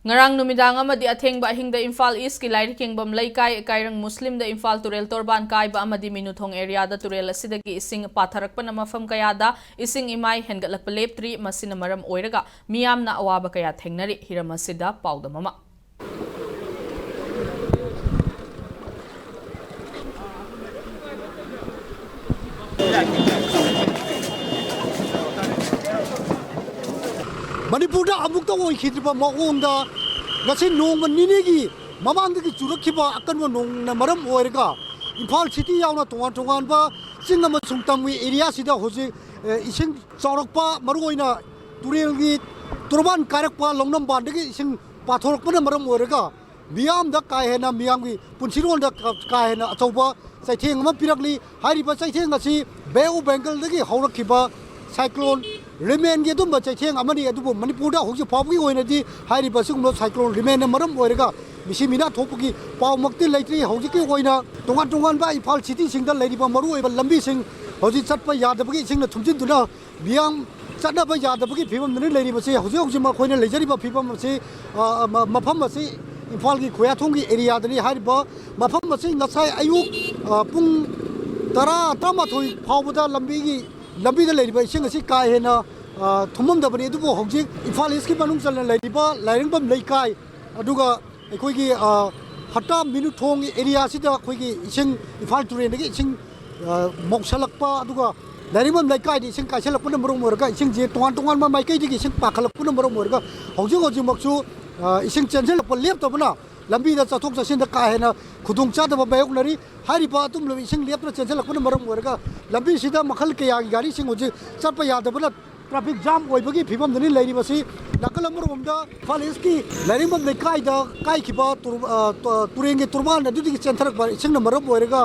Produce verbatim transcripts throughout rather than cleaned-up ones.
ꯉꯔꯥꯡ ꯅꯨꯃꯤꯗꯥꯡ ꯑꯃꯗꯤ ꯑꯊꯦꯡꯕ ꯑꯍꯤꯡꯗ ꯏꯝꯐꯥꯜ ꯏꯁꯀꯤ ꯂꯥꯏꯔꯤꯛ ꯌꯦꯡꯐꯝ ꯂꯩꯀꯥꯏ ꯀꯥꯏꯔꯪ ꯃꯨꯁꯂꯤꯝꯗ ꯏꯝꯐꯥꯜ ꯇꯨꯔꯦꯜ ꯇꯣꯔꯕꯥꯟ ꯀꯥꯏꯕ ꯑꯃꯗꯤ ꯃꯤꯅꯨꯊꯣꯡ ꯑꯦꯔꯤꯌꯥꯗ ꯇꯨꯔꯦꯜ ꯑꯁꯤꯗꯒꯤ ꯏꯁꯤꯡ ꯄꯥꯊꯔꯛꯄꯅ ꯃꯐꯝ ꯀꯌꯥꯗ ꯏꯁꯤꯡ ꯏꯃꯥꯏ ꯍꯦꯟꯒꯠꯂꯛꯄ ꯂꯦꯞꯇ꯭ꯔꯤ꯫ ꯃꯁꯤꯅ ꯃꯔꯝ ꯑꯣꯏꯔꯒ ꯃꯤꯌꯥꯝꯅ ꯑꯋꯥꯕ ꯀꯌꯥ ꯊꯦꯡꯅꯔꯤ꯫ ꯍꯤꯔꯝ ꯑꯁꯤꯗ ꯄꯥꯎꯗꯝ ꯑꯃ꯫ ꯃꯅꯤꯄꯨꯔꯗ ꯑꯃꯨꯛꯇ ꯑꯣꯏꯈꯤꯗ꯭ꯔꯤꯕ ꯃꯑꯣꯡꯗ ꯉꯁꯤ ꯅꯣꯡꯃ ꯅꯤꯅꯤꯒꯤ ꯃꯃꯥꯡꯗꯒꯤ ꯆꯨꯔꯛꯈꯤꯕ ꯑꯀꯟꯕ ꯅꯣꯡꯅ ꯃꯔꯝ ꯑꯣꯏꯔꯒ ꯏꯝꯐꯥꯜ ꯁꯤꯇꯤ ꯌꯥꯎꯅ ꯇꯣꯉꯥꯟ ꯇꯣꯉꯥꯟꯕ ꯆꯤꯡ ꯑꯃꯁꯨꯡ ꯇꯝꯒꯤ ꯑꯦꯔꯤꯌꯥꯁꯤꯗ ꯍꯧꯖꯤꯛ, ꯑꯦ, ꯏꯁꯤꯡ ꯆꯥꯎꯔꯛꯄ, ꯃꯔꯨꯑꯣꯏꯅ ꯇꯨꯔꯦꯜꯒꯤ ꯇꯣꯔꯕꯥꯟ ꯀꯥꯏꯔꯛꯄ, ꯂꯧꯅꯝꯕꯥꯟꯗꯒꯤ ꯏꯁꯤꯡ ꯄꯥꯊꯣꯔꯛꯄꯅ ꯃꯔꯝ ꯑꯣꯏꯔꯒ ꯃꯤꯌꯥꯝꯗ ꯀꯥ ꯍꯦꯟꯅ, ꯃꯤꯌꯥꯝꯒꯤ ꯄꯨꯟꯁꯤꯔꯣꯜꯗ ꯀꯥ, ꯀꯥ ꯍꯦꯟꯅ ꯑꯆꯧꯕ ꯆꯩꯊꯦꯡ ꯑꯃ ꯄꯤꯔꯛꯂꯤ꯫ ꯍꯥꯏꯔꯤꯕ ꯆꯩꯊꯦꯡ ꯑꯁꯤ ꯕꯦ ꯑꯣꯐ ꯕꯦꯡꯒꯜꯗꯒꯤ ꯍꯧꯔꯛꯈꯤꯕ ꯁꯥꯏꯀ꯭ꯂꯣꯟ ꯔꯤꯃꯦꯟꯒꯤ ꯑꯗꯨꯝꯕ ꯆꯩꯊꯦꯡ ꯑꯃꯅꯤ꯫ ꯑꯗꯨꯕꯨ ꯃꯅꯤꯄꯨꯔꯗ ꯍꯧꯖꯤꯛ ꯐꯥꯎꯕꯒꯤ ꯑꯣꯏꯅꯗꯤ ꯍꯥꯏꯔꯤꯕ ꯑꯁꯤꯒꯨꯝꯕ ꯁꯥꯏꯀ꯭ꯂꯣꯟ ꯔꯤꯃꯦꯟꯅ ꯃꯔꯝ ꯑꯣꯏꯔꯒ ꯃꯤꯁꯤ ꯃꯤꯅꯥ ꯊꯣꯛꯄꯒꯤ ꯄꯥꯎꯃꯛꯇꯤ ꯂꯩꯇ꯭ꯔꯤ꯫ ꯍꯧꯖꯤꯛꯀꯤ ꯑꯣꯏꯅ ꯇꯣꯉꯥꯟ ꯇꯣꯉꯥꯟꯕ ꯏꯝꯐꯥꯜ ꯁꯤꯇꯤꯁꯤꯡꯗ ꯂꯩꯔꯤꯕ ꯃꯔꯨꯑꯣꯏꯕ ꯂꯝꯕꯤꯁꯤꯡ ꯍꯧꯖꯤꯛ ꯆꯠꯄ ꯌꯥꯗꯕꯒꯤ ꯏꯁꯤꯡꯅ ꯊꯨꯝꯖꯤꯟꯗꯨꯅ ꯃꯤꯌꯥꯝ ꯆꯠꯅꯕ ꯌꯥꯗꯕꯒꯤ ꯐꯤꯕꯝꯗꯅꯤ ꯂꯩꯔꯤꯕꯁꯤ꯫ ꯍꯧꯖꯤꯛ ꯍꯧꯖꯤꯛ ꯃꯈꯣꯏꯅ ꯂꯩꯖꯔꯤꯕ ꯐꯤꯕꯝ ꯑꯁꯤ, ꯑ, ꯃ-, ꯃꯐꯝ ꯑꯁꯤ ꯏꯝꯐꯥꯜꯒꯤ ꯈꯣꯌꯥꯊꯣꯡꯒꯤ ꯑꯦꯔꯤꯌꯥꯗꯅꯤ꯫ ꯍꯥꯏꯔꯤꯕ ꯃꯐꯝ ꯑꯁꯤ ꯉꯁꯥꯏ ꯑꯌꯨꯛ, ꯑ, ꯄꯨꯡ ꯇꯔꯥ, ꯇꯔꯥꯃꯥꯊꯣꯏ ꯐꯥꯎꯕꯗ ꯂꯝꯕꯤꯒꯤ, ꯂꯝꯕꯤꯗ ꯂꯩꯔꯤꯕ ꯏꯁꯤꯡ ꯑꯁꯤ ꯀꯥ ꯍꯦꯟꯅ, ꯑ, ꯊꯨꯝꯃꯝꯗꯕꯅꯤ꯫ ꯑꯗꯨꯕꯨ ꯍꯧꯖꯤꯛ ꯏꯝꯐꯥꯜ ꯏꯁꯀꯤ ꯃꯅꯨꯡ ꯆꯟꯅ ꯂꯩꯔꯤꯕ ꯂꯥꯏꯔꯦꯝꯕꯝ ꯂꯩꯀꯥꯏ, ꯑꯗꯨꯒ ꯑꯩꯈꯣꯏꯒꯤ, ꯑ, ꯍꯠꯇꯥ ꯃꯤꯅꯨꯊꯣꯡ ꯑꯦꯔꯤꯌꯥꯁꯤꯗ ꯑꯩꯈꯣꯏꯒꯤ ꯏꯁꯤꯡ, ꯏꯝꯐꯥꯜ ꯇꯨꯔꯦꯜꯗꯒꯤ ꯏꯁꯤꯡ, ꯑ, ꯃꯧꯁꯜꯂꯛꯄ, ꯑꯗꯨꯒ ꯂꯥꯏꯔꯦꯝꯕꯝ ꯂꯩꯀꯥꯏꯗ ꯏꯁꯤꯡ ꯀꯥꯏꯁꯜꯂꯛꯄꯅ ꯃꯔꯝ ꯑꯣꯏꯔꯒ ꯏꯁꯤꯡꯁꯦ ꯇꯣꯉꯥꯟ ꯇꯣꯉꯥꯟꯕ ꯃꯥꯏꯀꯩꯗꯒꯤ ꯏꯁꯤꯡ ꯄꯥꯈꯠꯂꯛꯄꯅ ꯃꯔꯝ ꯑꯣꯏꯔꯒ ꯍꯧꯖꯤꯛ ꯍꯧꯖꯤꯛꯃꯛꯁꯨ, ꯑ, ꯏꯁꯤꯡ ꯆꯦꯟꯁꯤꯜꯂꯛꯄ ꯂꯦꯞꯇꯕꯅ ꯂꯝꯕꯤꯗ ꯆꯠꯊꯣꯛ ꯆꯠꯁꯤꯟꯗ ꯀꯥ ꯍꯦꯟꯅ ꯈꯨꯗꯣꯡꯆꯥꯗꯕ ꯃꯥꯌꯣꯛꯅꯔꯤ꯫ ꯍꯥꯏꯔꯤꯕ ꯑꯗꯨꯝꯂꯕ ꯏꯁꯤꯡ ꯂꯦꯞꯇꯅ ꯆꯦꯟꯁꯤꯜꯂꯛꯄꯅ ꯃꯔꯝ ꯑꯣꯏꯔꯒ ꯂꯝꯕꯤꯁꯤꯗ ꯃꯈꯜ ꯀꯌꯥꯒꯤ ꯒꯥꯔꯤꯁꯤꯡ ꯍꯧꯖꯤꯛ ꯆꯠꯄ ꯌꯥꯗꯕꯅ ꯇ꯭ꯔꯥꯐꯤꯛ ꯖꯥꯝ ꯑꯣꯏꯕꯒꯤ ꯐꯤꯕꯝꯗꯅꯤ ꯂꯩꯔꯤꯕꯁꯤ꯫ ꯅꯥꯀꯜ ꯑꯃꯔꯣꯝꯗ ꯏꯝꯐꯥꯜ ꯏꯁꯀꯤ ꯂꯥꯏꯔꯦꯝꯕꯝ ꯂꯩꯀꯥꯏꯗ ꯀꯥꯏꯈꯤꯕ ꯇꯨꯔ-, ꯑ, ꯇꯨ-, ꯇꯨꯔꯦꯟꯒꯤ ꯇꯣꯔꯕꯥꯟ ꯑꯗꯨꯗꯒꯤ ꯆꯦꯟꯊꯔꯛꯄ ꯏꯁꯤꯡꯅ ꯃꯔꯝ ꯑꯣꯏꯔꯒ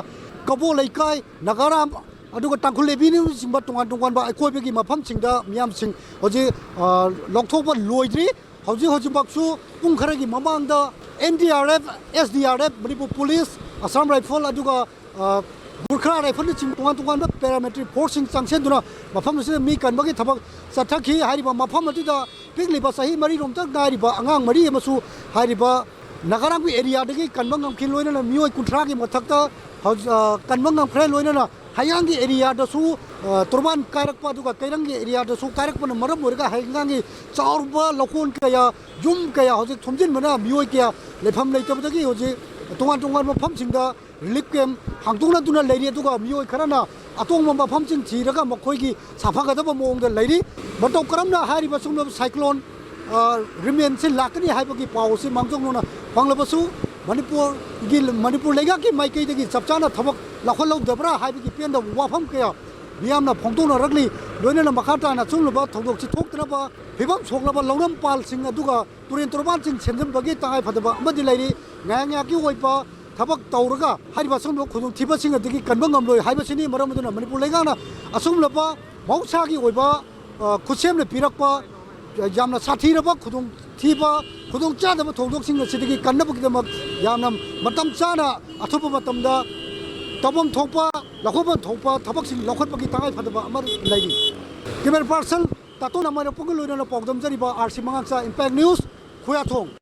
ꯀꯕꯣ ꯂꯩꯀꯥꯏ, ꯅꯥꯒꯥꯔꯥꯝ, ꯑꯗꯨꯒ ꯇꯥꯡꯈꯨꯜ ꯑꯦꯚꯤꯅ꯭ꯌꯨꯅꯆꯤꯡꯕ ꯇꯣꯉꯥꯟ ꯇꯣꯉꯥꯟꯕ ꯑꯀꯣꯏꯕꯒꯤ ꯃꯐꯝꯁꯤꯡꯗ ꯃꯤꯌꯥꯝꯁꯤꯡ ꯍꯧꯖꯤꯛ, ꯑ, ꯂꯧꯊꯣꯛꯄ ꯂꯣꯏꯗ꯭ꯔꯤ꯫ ꯍꯧꯖꯤꯛ ꯍꯧꯖꯤꯛꯃꯛꯁꯨ ꯄꯨꯡ ꯈꯔꯒꯤ ꯃꯃꯥꯡꯗ N D R F, S D R F, Manipur police, Assam rifle, ꯑꯗꯨꯒ, ꯑ, ꯒꯨꯔꯈꯥ ꯔꯥꯏꯐꯜꯅꯆꯤꯡꯕ ꯇꯣꯉꯥꯟ ꯇꯣꯉꯥꯟꯕ ꯄꯦꯔꯥꯃꯤꯂꯤꯇꯔꯤ ꯐꯣꯔꯁꯁꯤꯡ ꯆꯪꯁꯤꯟꯗꯨꯅ ꯃꯐꯝ ꯑꯁꯤꯗ ꯃꯤ ꯀꯟꯕꯒꯤ ꯊꯕꯛ ꯆꯠꯊꯈꯤ꯫ ꯍꯥꯏꯔꯤꯕ ꯃꯐꯝ ꯑꯗꯨꯗ ꯄꯤꯛꯂꯤꯕ ꯆꯍꯤ ꯃꯔꯤꯔꯣꯝꯇ ꯉꯥꯏꯔꯤꯕ ꯑꯉꯥꯡ ꯃꯔꯤ ꯑꯃꯁꯨ ꯍꯥꯏꯔꯤꯕ ꯅꯥꯒꯥꯔꯥꯝꯒꯤ ꯑꯦꯔꯤꯌꯥꯗꯒꯤ ꯀꯟꯕ ꯉꯝꯈꯤ꯫ ꯂꯣꯏꯅꯅ ꯃꯤꯑꯣꯏ ꯀꯨꯟꯊ꯭ꯔꯥꯒꯤ ꯃꯊꯛꯇ ꯍꯧꯖꯤꯛ, ꯑ, ꯀꯟꯕ ꯉꯝꯈ꯭ꯔꯦ꯫ ꯂꯣꯏꯅꯅ ꯍꯌꯥꯡꯒꯤ ꯑꯦꯔꯤꯌꯥꯗꯁꯨ, ꯑ, ꯇꯣꯔꯕꯥꯟ ꯀꯥꯏꯔꯛꯄ, ꯑꯗꯨꯒ ꯀꯩꯔꯪꯒꯤ ꯑꯦꯔꯤꯌꯥꯗꯁꯨ ꯀꯥꯏꯔꯛꯄꯅ ꯃꯔꯝ ꯑꯣꯏꯔꯒ ꯍꯌꯥꯡꯒꯤ ꯆꯥꯎꯔꯕ ꯂꯧꯀꯣꯟ ꯀꯌꯥ, ꯌꯨꯝ ꯀꯌꯥ ꯍꯧꯖꯤꯛ ꯊꯨꯝꯖꯤꯟꯕꯅ ꯃꯤꯑꯣꯏ ꯀꯌꯥ ꯂꯩꯐꯝ ꯂꯩꯇꯕꯗꯒꯤ ꯍꯧꯖꯤꯛ ꯇꯣꯉꯥꯟ ꯇꯣꯉꯥꯟꯕ ꯃꯐꯝꯁꯤꯡꯗ ꯔꯤꯂꯤꯐ ꯀꯦꯝꯞ ꯍꯥꯡꯗꯣꯛꯅꯗꯨꯅ ꯂꯩꯔꯤ꯫ ꯑꯗꯨꯒ ꯃꯤꯑꯣꯏ ꯈꯔꯅ ꯑꯇꯣꯡꯕ ꯃꯐꯝꯁꯤꯡ ꯊꯤꯔꯒ ꯃꯈꯣꯏꯒꯤ ꯁꯥꯐꯒꯗꯕ ꯃꯑꯣꯡꯗ ꯂꯩꯔꯤ꯫ ꯃꯇꯧ ꯀꯔꯝꯅ ꯍꯥꯏꯔꯤꯕ ꯁꯤꯒꯨꯝꯂꯕ ꯁꯥꯏꯀ꯭ꯂꯣꯟ, ꯑ, ꯔꯤꯃꯦꯟꯁꯤ ꯂꯥꯛꯀꯅꯤ ꯍꯥꯏꯕꯒꯤ ꯄꯥꯎ ꯑꯁꯤ ꯃꯥꯡꯖꯧꯅꯅ ꯐꯪꯂꯕꯁꯨ, ꯃꯅꯤꯄꯨꯔꯒꯤ, ꯃꯅꯤꯄꯨꯔ ꯂꯩꯉꯥꯛꯀꯤ ꯃꯥꯏꯀꯩꯗꯒꯤ ꯆꯞ ꯆꯥꯅ ꯊꯕꯛ ꯂꯧꯈꯠꯍꯧꯗꯕ꯭ꯔꯥ ꯍꯥꯏꯕꯒꯤ ꯄꯦꯟꯗꯕ ꯋꯥꯐꯝ ꯀꯌꯥ ꯃꯤꯌꯥꯝꯅ ꯐꯣꯡꯗꯣꯛꯅꯔꯛꯂꯤ꯫ ꯂꯣꯏꯅꯅ ꯃꯈꯥ ꯇꯥꯅ ꯑꯆꯨꯝꯂꯕ ꯊꯧꯗꯣꯛꯁꯤ ꯊꯣꯛꯇꯅꯕ ꯐꯤꯕꯝ ꯁꯣꯛꯂꯕ ꯂꯧꯔꯝ ꯄꯥꯜꯁꯤꯡ ꯑꯗꯨꯒ ꯇꯨꯔꯦꯟ ꯇꯣꯔꯕꯥꯟꯁꯤꯡ ꯁꯦꯝꯖꯤꯟꯕꯒꯤ ꯇꯉꯥꯏꯐꯗꯕ ꯑꯃꯗꯤ ꯂꯩꯔꯤ꯫ ꯉꯥꯏꯍꯥꯛ ꯉꯥꯏꯍꯥꯛꯀꯤ ꯑꯣꯏꯕ ꯊꯕꯛ ꯇꯧꯔꯒ ꯍꯥꯏꯔꯤꯕ ꯑꯁꯨꯝꯕ ꯈꯨꯗꯣꯡꯊꯤꯕꯁꯤꯡ ꯑꯗꯒꯤ ꯀꯟꯕ ꯉꯝꯂꯣꯏ ꯍꯥꯏꯕꯁꯤꯅꯤ꯫ ꯃꯔꯝ ꯑꯗꯨꯅ ꯃꯅꯤꯄꯨꯔ ꯂꯩꯉꯥꯛꯅ ꯑꯁꯨꯝꯂꯕ ꯃꯍꯧꯁꯥꯒꯤ ꯑꯣꯏꯕ, ꯑ, ꯈꯨꯠꯁꯦꯝꯅ ꯄꯤꯔꯛꯄ, ꯌꯥꯝꯅ ꯁꯥꯊꯤꯔꯕ ꯈꯨꯗꯣꯡꯊꯤꯕ, ꯈꯨꯗꯣꯡꯆꯥꯗꯕ ꯊꯧꯗꯣꯛꯁꯤꯡ ꯑꯁꯤꯗꯒꯤ ꯀꯟꯅꯕꯒꯤꯗꯃꯛ ꯌꯥꯝꯅ ꯃꯇꯝ ꯆꯥꯅ ꯑꯊꯨꯕ ꯃꯇꯝꯗ ꯇꯧꯐꯝ ꯊꯣꯛꯄ, ꯂꯧꯈꯠꯐꯝ ꯊꯣꯛꯄ ꯊꯕꯛꯁꯤꯡ ꯂꯧꯈꯠꯄꯒꯤ ꯇꯉꯥꯏꯐꯗꯕ ꯑꯃ ꯂꯩꯔꯤ꯫ ꯀꯦꯃꯦꯔꯥ ꯄꯥꯔꯁꯟ ꯇꯥꯇꯣꯟ ꯑꯃꯥꯏꯔꯣꯛꯄꯒ ꯂꯣꯏꯅꯅ ꯄꯥꯎꯗꯝꯖꯔꯤꯕ ꯑꯥꯔ ꯁꯤ ꯃꯉꯥꯡꯆꯥ, ꯏꯝꯄꯦꯛ ꯅ꯭ꯌꯨꯁ, ꯈꯨꯌꯥꯊꯣꯡ꯫